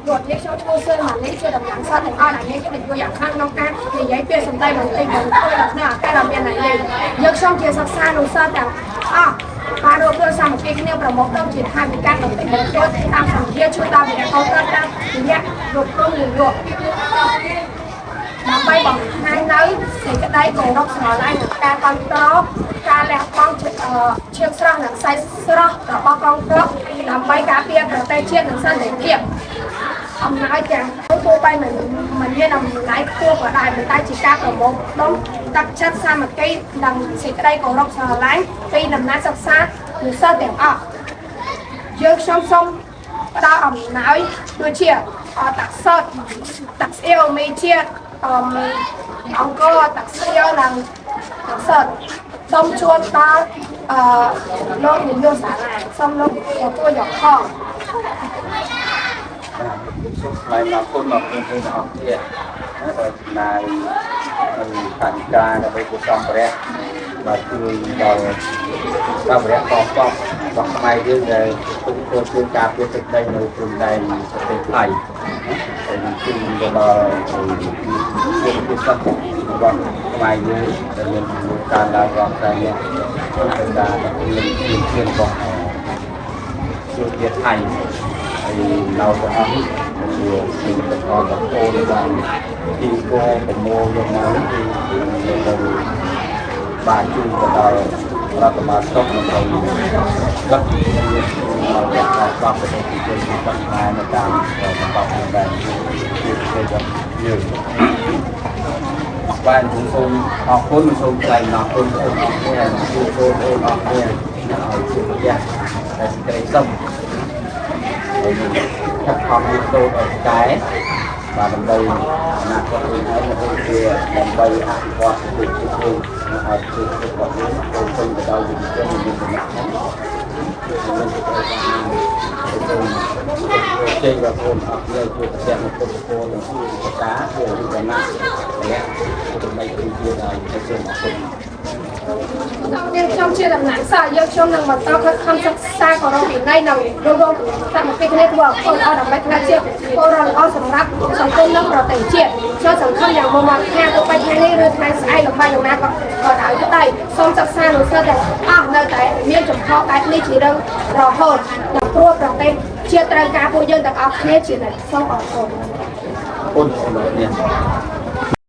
យកនេះខ្ញុំឈ្មោះសឿនម៉ាលីជាតំណាងសិស្សទាំងអស់ដែលមានកិត្តិយសយ៉ាងខ្លាំងក្នុងការនិយាយពាក្យសម្ដីបន្តិចបន្តួចនៅក្នុងឱកាសដ៏មានន័យនេះយើងខ្ញុំជាសិស្សានុសិស្សទាំងអស់បានរួបរួមសាមគ្គីគ្នាប្រមូលផ្ដុំជាថវិកាបន្តិចបន្តួចតាមសម្ភារជួយដល់វីរៈកងទ័ពតាមរយៈលោកគ្រូនាយកដើម្បីបង្ហាញនៅសេចក្តីគោរពស្រឡាញ់និងការគ្រប់គ្រងការលះបង់ឈាមស្រស់និងសាច់ស្រស់របស់កងទ័ពដើម្បីការពារប្រទេសជាតិនិងសន្តិភាពអំណោយទាំងទោះបីមិនមានតម្លៃខ្ពស់ក៏ដោយប៉ុន្តែជាការប្រមូលផ្ដុំទឹកចិត្តសាមគ្គីនិងសេចក្តីគោរពស្រឡាញ់ពីដំណើរសិក្សានិស្សិតទាំងអស់យើងខ្ញុំសូមផ្ដល់អំណោយដូចជាតាក់សុតតាក់ស្អៀវមីជាតិអមអង្គតាក់ស្អៀវនិងតាក់សុតសូមជួនដល់អឺលោកនាយកសាលាសូមលោកទទួលយកផង សូមថ្លែងអរគុណដល់បងប្អូនទាំងអស់គ្នាដែលចំណាយនៅផែនការដើម្បីគួសម្ភារៈបាទជួយដល់សម្ភារៈកងទ័ពរបស់ខ្មែរយើងដែលទុកធ្វើជួយការពារទឹកដីនៅព្រំដែនប្រទេសថៃហើយនឹងជួយទៅដល់ពលពិសេសរបស់ខ្មែរយើងដែលមានចំនួនកើនឡើងរាប់សែននាក់ក្នុងការទទួលជារបស់ជួយជាតិថៃហើយនៅទាំងអស់នេះជាสิ่ងបន្តរបស់អូនបានទីគោប្រមូលយកមកនេះគឺទៅបានជួយទៅដល់រដ្ឋបាលស្រុកដើម្បីដឹកមកដល់កងប្រទេសទីជួយរបស់ខ្មែរនៅតាមបន្តព្រំដែនជាប្រទេសរបស់យើងបាទខ្ញុំសូមអរគុណសូមថ្លែងអរគុណបងប្អូនអរគុណជួយបងប្អូនអរគុណឲ្យជួបប្រទះតែសេចក្តីសុខ ហើយខិតខំរៀនសូត្រឲ្យកែបាទដើម្បីអនាគតវិញហើយនឹងជាដើម្បីអភិវឌ្ឍប្រទេសជាតិយើងឲ្យប្រទេសជាតិរបស់យើងចូលពេញទៅដោយយុវជនមានចំណេះដឹងមានសេចក្តីស្អាតសូមជ័យបងប្អូនអរគ្នាជួយប្រទះនៅពុទ្ធពលនិងជួយប្រការជួយវណ្ណៈលៈដើម្បីជួយដល់សូមអរគុណ នាងខ្ញុំជាតំណាងសិស្សយើងខ្ញុំនឹងបន្តខិតខំសិក្សាគោរពវិន័យនិងរួមរួមសាមគ្គីគ្នាធ្វើឲ្យល្អដើម្បីក្លាយជាពលរដ្ឋល្អសម្រាប់សង្គមនិងប្រទេសជាតិចូលសង្ឃឹមយ៉ាងមុតមថាទោះបីថ្ងៃនេះឬថ្ងៃស្អែកលំបាកយ៉ាងណាក៏ក៏ដោយក្តីសូមសិក្សាលោកសិស្សទាំងអស់នៅតែមានចំហបែបនេះជារៀងរហូតដល់ព្រោះប្រទេសជាតិត្រូវការពួកយើងទាំងអស់គ្នាជានិច្ចសូមអរគុណ គុណសម្រាប់នេះ។